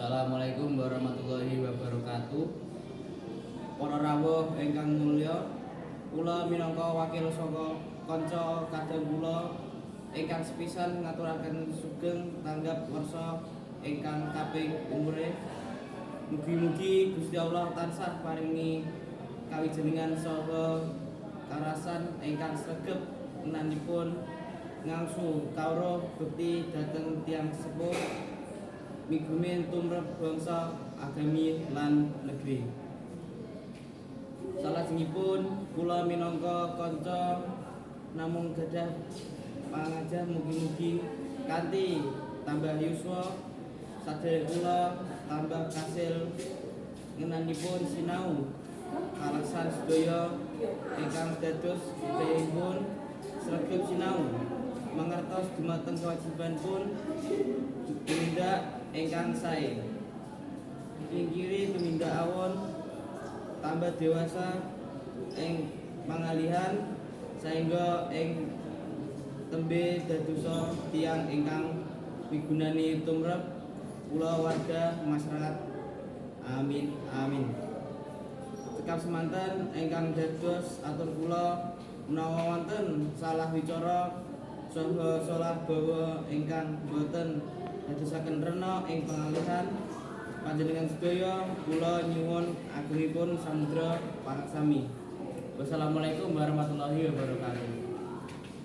Assalamualaikum warahmatullahi wabarakatuh. Para rawuh ingkang mulya, kula minangka wakil saka kanca kadang kula ingkang sepisan ngaturaken sugeng tanggap warsa ingkang kaping umure. Mugi-mugi Gusti Allah tansah paringi kawijenengan saha karasan ingkang sregep ngenanipun ngangsu kawruh bekti dhateng tiyang sepuh, migumin tumrap bangsa, agami lan negeri. Salajengipun kula minangka kanca namung gadah pangajah, mugi-mugi kanthi tambah yuswa sadherek kula tambah kasil ngenanipun sinau kaleksan sedaya ingkang dados sedayapun sregep sinau, mangertos dumateng kewajibanipun tumindak ingkang sae, ingkiri tumindak awon, tambah dewasa ing pangalihan, saengga ing tembe dadosa tiyang ingkang migunani tumrap kulawarga, masyarakat. Amin amin. Cekap semanten ingkang dados atur kula. Menawa wonten salah wicara saha salah bawa ingkang boten dadosaken rena ing pangalihan panjenengan sedaya, kula nyuwun agungipun samudra pangaksami. Wassalamualaikum warahmatullahi wabarakatuh.